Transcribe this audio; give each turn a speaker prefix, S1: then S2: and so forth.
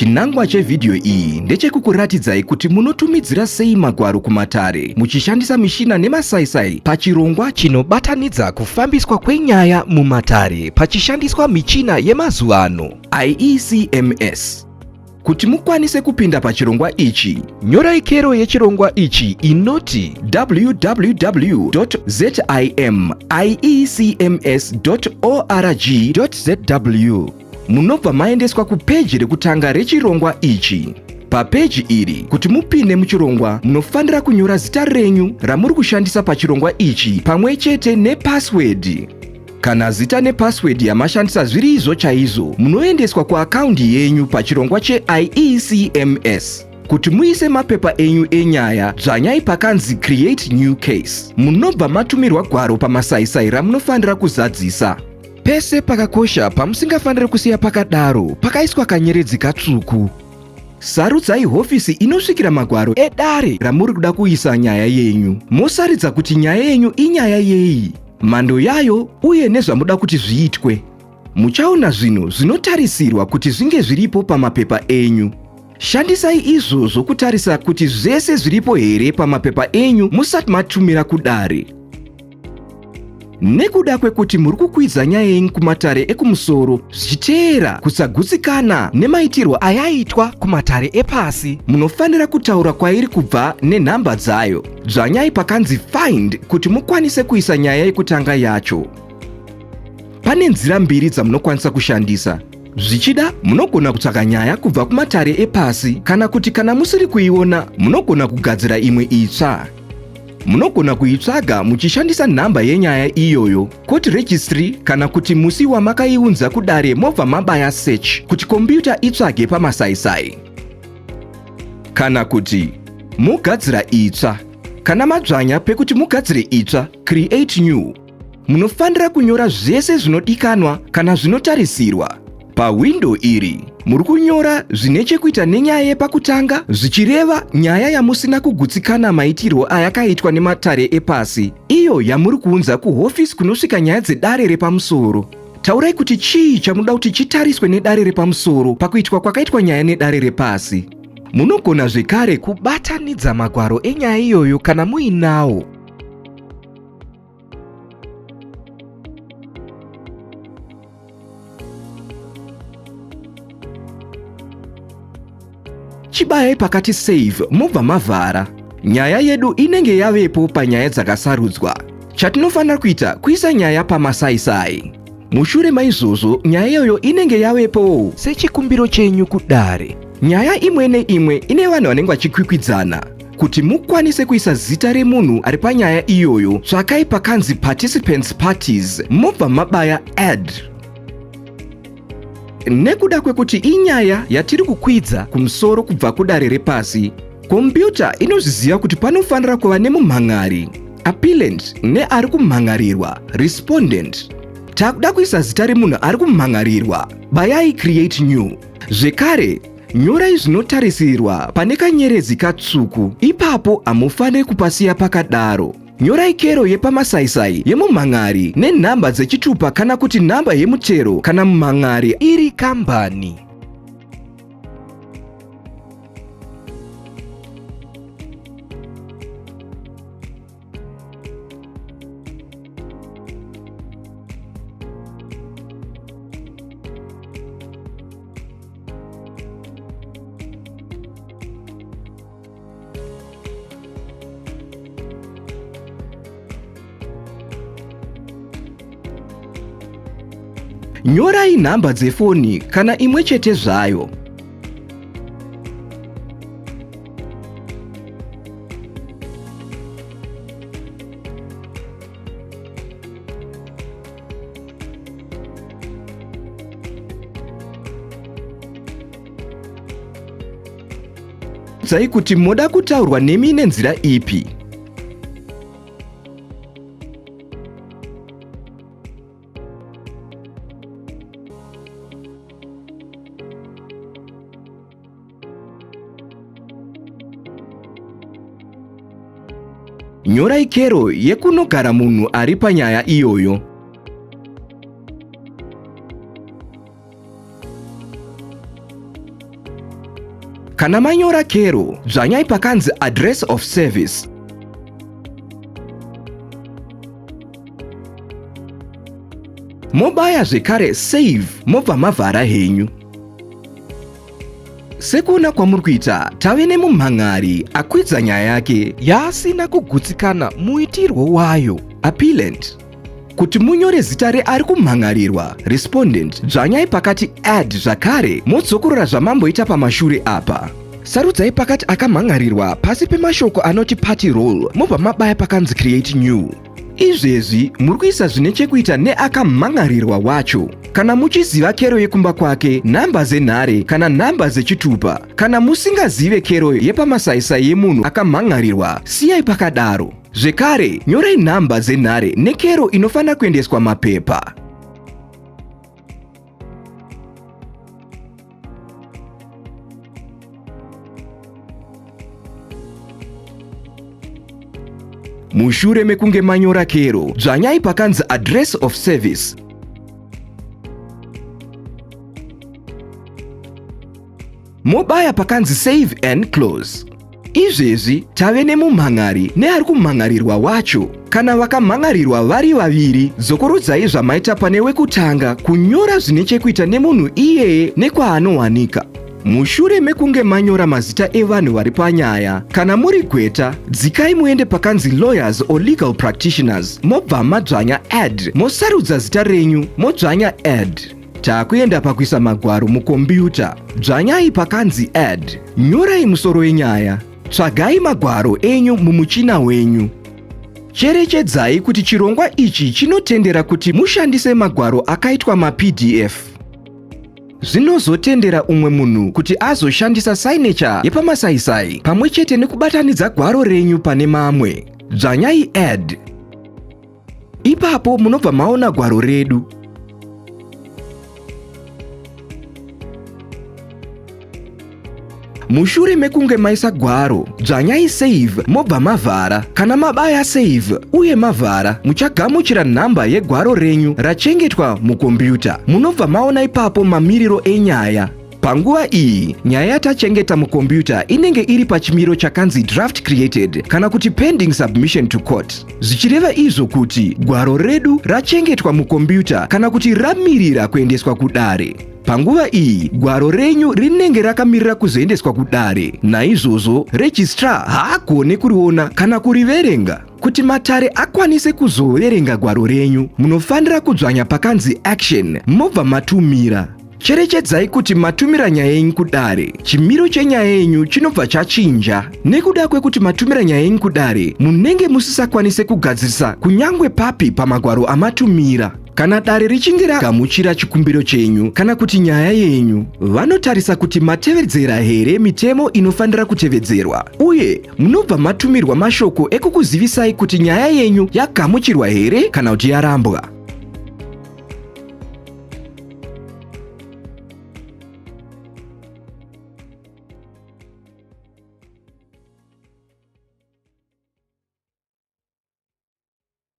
S1: Chinangwa chevhidhiyo iyi ndechekukuratidzai kuti munotumidzira sei magwaro kumatare muchishandisa mishina nemasaisai pachirongwa chinobatanidza kufambiswa kwenyaya mumatare pachishandiswa michina yemazuva ano IECMS. Kuti mukwanise kupinda pachirongwa ichi, nyorai kero yechirongwa ichi inoti www.zimiecms.org.zw. Munobva maendeswa kupeji rekutanga rechirongwa ichi. Papeji iri, kuti mupinde muchirongwa, munofanira kunyora zita renyu ramuri kushandisa pachirongwa ichi pamwe chete nepassword. Kana zita nepassword yamashandisa zviri izvo chaizvo, munoendeswa kuakaundi yenyu pachirongwa cheIECMS. Kuti muise mapepa enyu enyaya, dzvanyai pakanzi Create New Case. Munobva matumirwa gwaro pamasaisai ramunofanira kuzadzisa. Pese pakakosha pamusingafaniri kusiya pakadaro pakaiswa kanyeredzi katsvuku. Sarudzai hofisi inosvikira magwaro edare ramuri kuda kuisa nyaya yenyu. Mosaridza kuti nyaya yenyu inyaya yei, mhando yayo uye nezvamuda kuti zviitwe. Muchaona zvinhu zvinotarisirwa kuti zvinge zviripo pamapepa enyu. Shandisai izvozvo kutarisa kuti zvese zviripo here pamapepa enyu musati matumira kudare. Nekuda kwekuti muri kukwidza nyaya yenyu kumatare ekumusoro zvichiteera kusagutsikana nemaitirwo ayaitwa kumatare epasi, munofanira kutaura kwairi kubva nenhamba dzayo. Dzvanyai pakanzi Find kuti mukwanise kuisa nyaya yekutanga yacho. Pane nzira mbiri dzamunokwanisa kushandisa. Zvichida munogona kutsvaka nyaya kubva kumatare epasi kana kuti kana musiri kuiona munogona kugadzira imwe itsva. Munogona kuitsvaga muchishandisa nhamba yenyaya iyoyo, court registry kana kuti musi wamakaiunza kudare mobva mabaya search kuti kombiyuta itsvage pamasaisai. Kana kuti mogadzira itsva. Kana madzvanya pekuti mugadzire itsva, create new, Munofanira kunyora zvese zvinodikanwa kana zvinotarisirwa. Pahwindo iri, muri kunyora zvine chekuita nenyaya yepakutanga, zvichireva nyaya yamusina kugutsikana maitirwo ayakaitwa nematare epasi, iyo yamuri kuunza kuhofisi kunosvika nyaya dzedare repamusoro. Taurai kuti chii chamunoda kuti chitariswe nedare repamusoro pakuitwa kwakaitwa nyaya nedare repasi. Munogona zvekare kubatanidza magwaro enyaya iyoyo kana muinawo. Chibayai pakati save mobva mavhara. Nyaya yedu inenge yavepo panyaya dzakasarudzwa. Chatinofanira kuita kuisa nyaya pamasaisai. Mushure maizvozvo nyaya iyoyo inenge yavepowo sechikumbiro chenyu kudare. Nyaya imwe neimwe ine vanhu vanenge vachikwikwidzana. Kuti mukwanise kuisa zita remunhu ari panyaya iyoyo, tsvakai pakanzi Participants Parties mobva mabaya Add. Nekuda kwekuti inyaya yatiri kukwidza kumusoro kubva kudare repasi, kombiyuta inozviziva kuti panofanira kuva nemumhan'ari, appellant, neari kumhan'arirwa, respondent. Takuda kuisa zita remunhu ari kumhan'arirwa, bayai Create New. Zvekare, nyorai zvinotarisirwa pane kanyeredzi katsvuku, ipapo hamufaniri kupasiya pakadaro. Nyorai kero yepamasaisai yemumhan'ari nenhamba dzechitupa kana kuti nhamba yemutero kana mumhan'ari iri kambani. Nyorai nhamba dzefoni kana imwe chete zvayo. Udzai kuti moda kutaurwa nemi nenzira ipi. Nyorai kero yekunogara munhu ari panyaya iyoyo. Kana manyora kero, dzvanyai pakanzi Address of Service. Mobaya zvekare Save mobva mavhara henyu. Sekuona kwamuri kuita, tave nemumhan'ari akwidza nyaya yake yaasina kugutsikana muitirwo wayo, appellant. Kuti munyore zita reari kumhan'arirwa, respondent, dzvanyai pakati Add zvakare modzokorora zvamamboita pamashure apa. Sarudzai pakati akamhan'arirwa pasi pemashoko anoti Party Role mobva mabaya pakanzi Create New. Izvezvi muri kuisa zvine chekuita neakamhan'arirwa wacho. Kana muchiziva kero yekumba kwake, nhamba dzenhare kana nhamba dzechitupa. Kana musingazive kero yepamasaisai yemunhu akamhan'arirwa, siyai pakadaro. Zvekare, nyorai nhamba dzenhare nekero inofanira kuendeswa mapepa. Mushure mekunge manyora kero, dzvanyai pakanzi Address of Service. Mobaya pakanzi Save and Close. Izvezvi tave nemumhan'ari neari kumhan'arirwa wacho. Kana vakamhan'arirwa vari vaviri, dzokorodzai zvamaita pane wekutanga kunyora zvine chekuita nemunhu iyeye nekwaanowanika. Mushure mekunge manyora mazita evanhu vari panyaya, kana muri gweta, dzikai muende pakanzi Lawyers or Legal Practitioners mobva madzvanya Add mosarudza zita renyu modzvanya Add. Takuenda pakuisa magwaro mukombiyuta. Dzvanyai pakanzi Add. Nyorai musoro wenyaya. Tsvagai magwaro enyu mumuchina wenyu. Cherechedzai kuti chirongwa ichi chinotendera kuti mushandise magwaro akaitwa maPDF. Zvinozotendera umwe munhu kuti azoshandisa signature yepamasaisai pamwe chete nekubatanidza gwaro renyu pane mamwe. Dzvanyai Add. Ipapo munobva maona gwaro redu. Mushure mekunge maisa gwaro, dzvanyai Save mobva mavhara. Kana mabaya Save uye mavhara, muchagamuchira nhamba yegwaro renyu rachengetwa mukombiyuta. Munobva maona ipapo mamiriro enyaya. Panguva iyi, nyaya yatachengeta mukombiyuta inenge iri pachimiro chakanzi Draft Created kana kuti Pending Submission to Court, zvichireva izvo kuti gwaro redu rachengetwa mukombiyuta kana kuti ramirira kuendeswa kudare. Panguva iyi, gwaro renyu rinenge rakamirira kuzoendeswa kudare, naizvozvo registrar haagone kuriona kana kuriverenga. Kuti matare akwanise kuzoverenga gwaro renyu, munofanira kudzvanya pakanzi Action mobva matumira. Cherechedzai kuti matumira nyaya yenyu kudare, chimiro chenyaya yenyu chinobva chachinja. Nekuda kwekuti matumira nyaya yenyu kudare, munenge musisakwanise kugadzirisa kunyangwe papi pamagwaro amatumira. Kana dare richinge ragamuchira chikumbiro chenyu kana kuti nyaya yenyu, vanotarisa kuti matevedzera here mitemo inofanira kutevedzerwa uye munobva matumirwa mashoko ekukuzivisai kuti nyaya yenyu yagamuchirwa here kana kuti yarambwa.